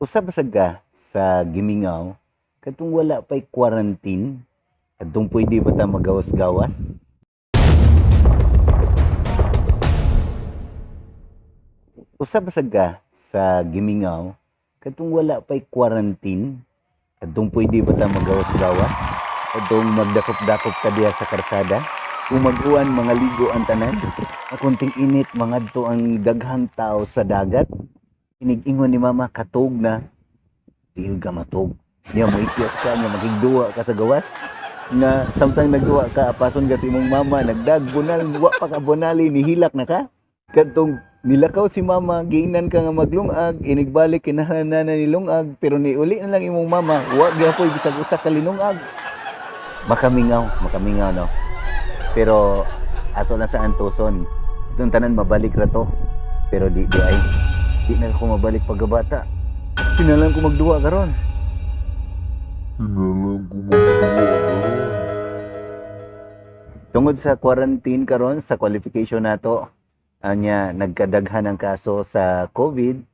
Usa ba sad ka sa gimingaw kadtong wala pay quarantine, kadtong pwede ba ta magawas-gawas? Usa ba sad ka sa gimingaw kadtong wala pay quarantine, kadtong pwede ba ta magawas-gawas? Kadtong magdakop-dakop ka diha sa karsada? Kung mag-uwan, mga ligo ang tanan. Ang kunting init, mangadto ang daghang tao sa dagat. Inig-ingon ni mama, katog na. Di ka matog. Nya mo ityas ka, nya makigduwa ka sa gawas. Nga samtang nagduwa ka, apason ka sa imong mama, nagdag, bunal, wa pa ka bunali, nihilak na ka. Kadtong nilakaw si mama, giinan ka nga maglungag, inigbalik kinahanglan na nilungag, pero niuli na lang imong mama, wa gyapoy bisag usa ka linungag. Makamingaw, makamingaw, no. Pero ato lang sa antuson. Itong tanan mabalik ra to. Pero di di ay di na ako mabalik pagkabata. Kinahanglan ko magduwa karon. Kinahanglan ko magduwa karon. Tungod sa quarantine karon sa qualification nato, anya nagkadaghan ang kaso sa COVID,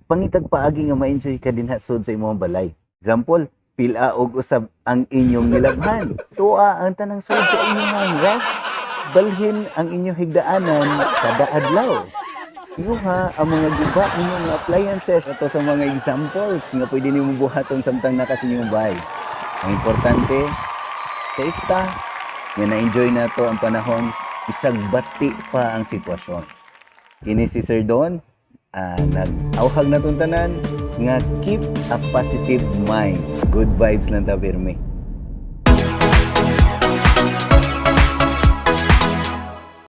pangitag paagi nga ma-enjoy ka dinha sud sa imong balay. Example, pila og usab ang inyong nilabhan. Tuwa ang tanang sud sa inyong rack. Balhin ang inyong higdaanan kada adlaw. Yuha ang mga guba ninyong mga appliances. Ito sa mga examples nga pwede nimo buhaton samtang naka sa inyong bahay. Ang importante, safe ta, nga na-enjoy na to ang panahon, isag bati pa ang sitwasyon. Kini si Sir Don, nag-awhag na tong tanan, nga keep a positive mind. Good vibes lang ta pirmi.